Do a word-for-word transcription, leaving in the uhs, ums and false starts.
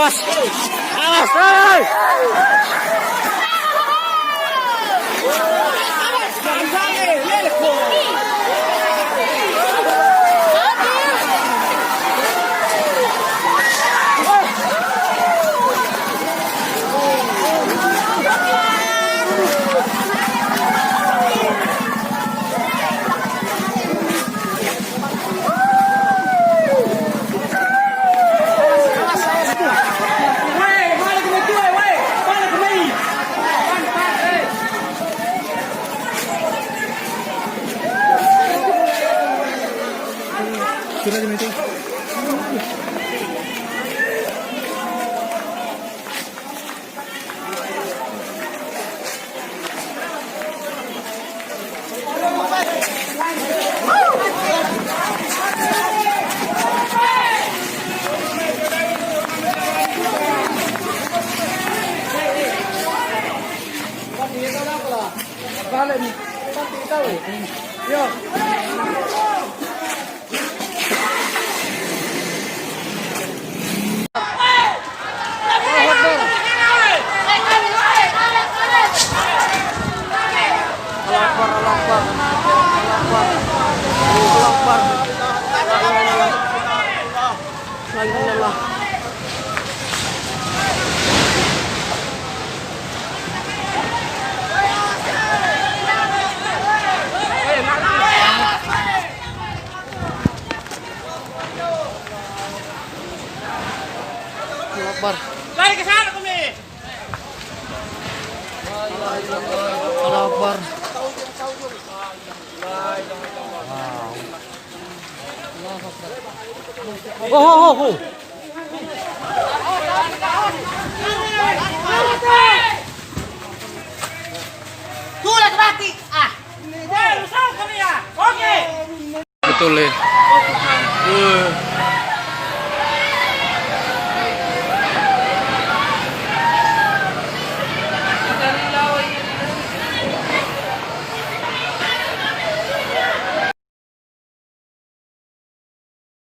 Awas, hei! Allahu Akbar, Allahu Akbar. Allahu Akbar. Allahu Akbar. La ilaha illallah. Allahu Akbar. Lari ke sana, Kumi. Allahu Akbar. Oh, oh, oh, oh. Tulak mati. Ah. Betul, Le. Woi,